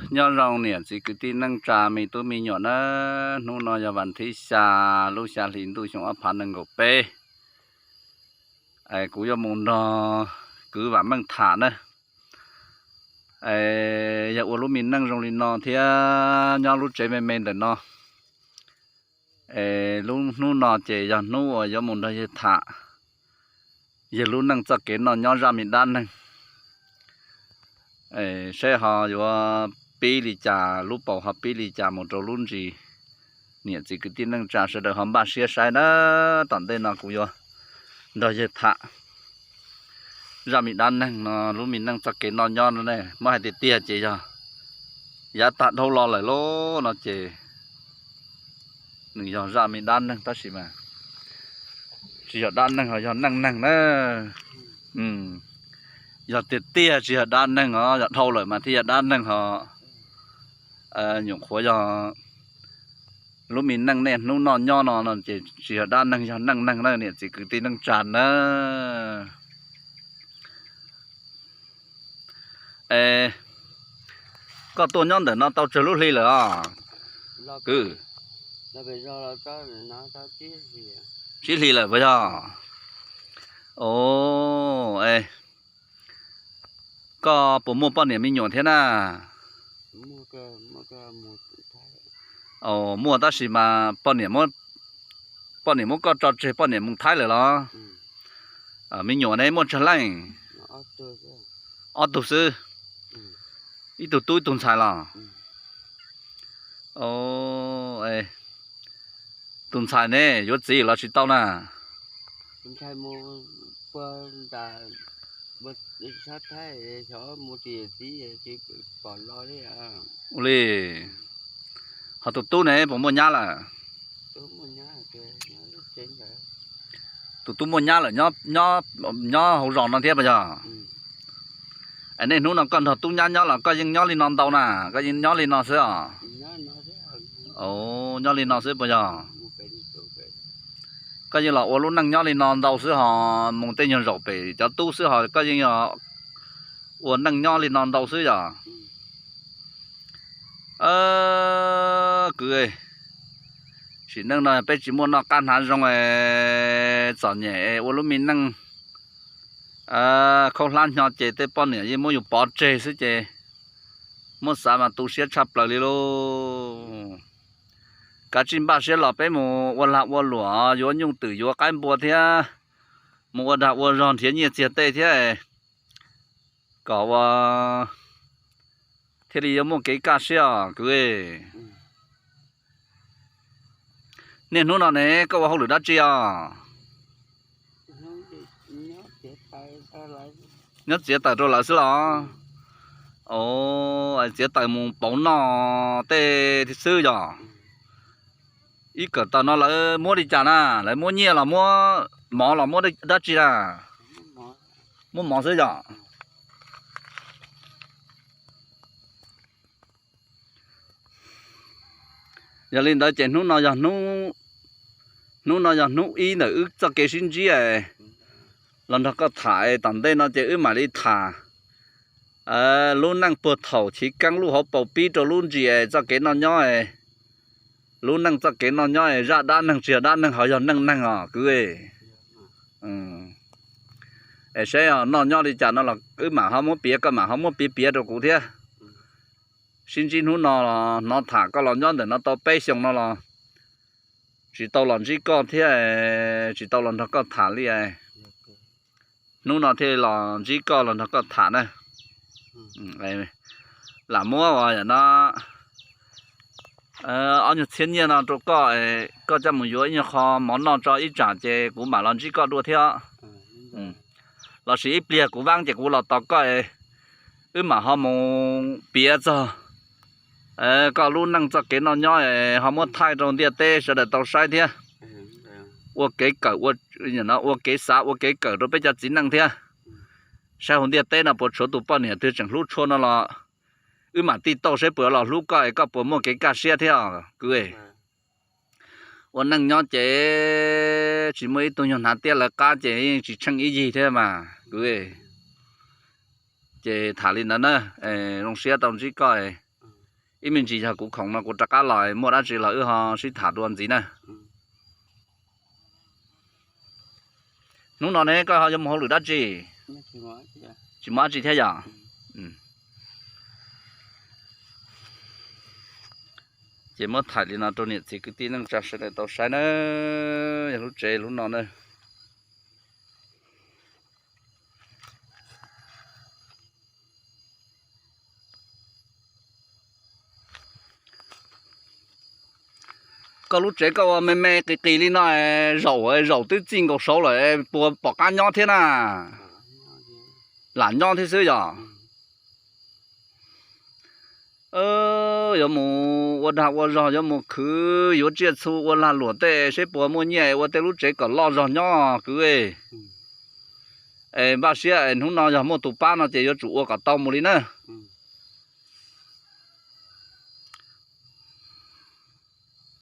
Nyob zoo niam txiv kwv tij neej tsa me tub me nyuam na, hnub no yog vas thib xya lub xya hli ntuj xyoo ob phav nees nkaum peb. Kuv yuav mus nrog kwv Vam Meej tham na. Yog ua lub me neej zoo li no thiab nyob lub tsev me me ntawm no. Lub hnub no ces yog hnub uas yuav mus nrog yawg tham yawg lub neej txoj kev noj nyob zaj me dab neeg. Saib ho yuav pib li cas, lub paus ho pib li cas mus rau lub ntsis. Niam txiv kwv tij neej tsa sawv daws ho npaj siab saib na, tom ntej no kuv yuav nrog yawg tham zaj me dab neeg no, lub me neej txoj kev noj nyob no ne, muab hais tiag tiag ces yog yav tag dhau los lawm lauj no ces nws yog zaj me dab neeg tab sis mas tsis yog dab neeg ho yog neej neeg na. Yog tiag tiag tsis yog dab neeg os, yog dhau lawm mas thiaj yog dab neeg ho. Nyuam qhuav yog lub me neej niaj hnub noj nyob no no ces tsis yog dab neeg yog neej neeg na niam txiv kwv tij neej tsa na. Es koj tuaj nyob ntawm no tau tsawg lub hli lawm os? Kwv, tsib hli lawm puas yog? Os, koj puas muaj poj niam me nyuam thiab na? Muaj tab sis mas poj niam muab koj tso tseg poj niam mus Thaib lawm los? Me nyuam ne muaj tsawg leej? Ob tug xwb. Ib tug tub ib tug ntxhais los? Tus ntxhais ne yuav txiv los tsis tau na? Ua li, ho tus tub ne puas muaj nyab lawm? Tus tub muaj nyab lawm, nyob hauv zos no thiab puas yog? Es niaj hnub no koj nrog tub nyab nyob los koj yeej nyob li no ntau na, koj yeej nyob li no xwb os? Nyob li no xwb puas yog? Koj yeej los ua lub neej nyob li no ntau xwb ho, mus tej nyuag zaum pem cov tub xwb ho koj yeej ua neej nyob li no ntau xwb yog? Kwv, sim neej no peb tsis muaj noj qab hnav zoo, txom nyem ua lub me neej khaub hlab hnyo ces tej poj niam yeej muab yus pov tseg xwb ces muab xav mas tu siab tshaj plaws li lauj. Kav tsij npaj siab los peb mus ua lag ua luam, yuav nyuj twm yuav qaib npua thiab, mus ua dag ua zog nrhiav nyiaj txiag tej thiab, kom ua thiaj li yuav muaj kev kaj siab os kwv. Niaj hnub no ne koj ua hauj lwm dab tsi os? Nyob txiav taws rau lawv xwb los? Txiav taws mus pauv noj tej xwb yog? Ib kawm taws no lawv muab li cas na? Lawv muab nyiaj los muab mov los muab dab tsi na? Muab mov xwb yog? Yog li ntawd ces hnub no yog hnub, hnub no yog hnub ib ntawm wb txoj kev sib ntsib los nrog koj tham, tom ntej no ces wb mam li tham lub neej puag thaum chiv keeb lub hauv paus pib rau lub ntsis txoj kev noj nyob. Lub neej txoj kev noj nyob zaj dab neeg tsis yog dab neeg ho yog neej neeg os kwv. Es saib noj nyob li cas no los wb mam ho muab piav, koj mam ho muab piav piav rau kuv thiab. Sib ntsib hnub no los hnov tham koj los nyob ntawm no tau peb xyoo no los tsis tau los ntsib koj thiab, tsis tau los nrog koj tham li. Hnub no thiaj los ntsib koj los nrog koj tham na. Lam muab uas yam no ob nyuag txhiab nyiaj no rau koj, koj coj mus yuav ib nyuag qho mov noj tso ib tsam ces kuv mam los ntsib koj dua thiab. Los sis ib pliag kuv vaab ces kuv los tos koj, wb mam ho mus piav txog koj lub neej txoj kev noj nyob ho muab thaij rau ntiaj teb sawv daws tau saib thiab. Ua kev kawm, ua kev xav ua kev kawm rau peb cov txiv neej thiab. Saib hauv ntiaj teb no puas tshuav tus poj niam twg tseem hlub tshuaj no los wb mam tij tauj saib puas los hlub koj es koj puas muaj kev kaj siab thiab os kwv. Ua neej nyob ces tsis muaj ib tug nyuag hnav tiab lawv qab ces yeej tsis tsheej ib yig thiab mas kwv. Ces tham li ntawd na, zoo siab tau ntsib koj. Ib me ntsis yog kuv khoom no kuv rov qab los muaj dab tsi los wb ho sib tham dua ntxiv na. Hnub no ne koj ho yuav mus hauj lwm dab tsi? Tsis muaj dab tsi thiab yom? Ces muab thaij li no rau niam txiv kwv tij neej tsa sawv daws tau saib na. Yog lub tsev lub no na. Koj lub tsev koj ua me me qis qis li no, zaum zaum twb txij nkaus saud lawm, puas pom qab nyob thiab na? Lam nyob thiab xwb yog? Yuav mus ua dag ua zog, yuav mus khwv yuav tsiaj txhu ua lag luam tej seb puas muaj nyiaj ua tej lub tsev kom loj zog nyob kwv. Es npaj siab es hnub no yog muaj tus pab no ces yuav tsum ua kom tau mus li na.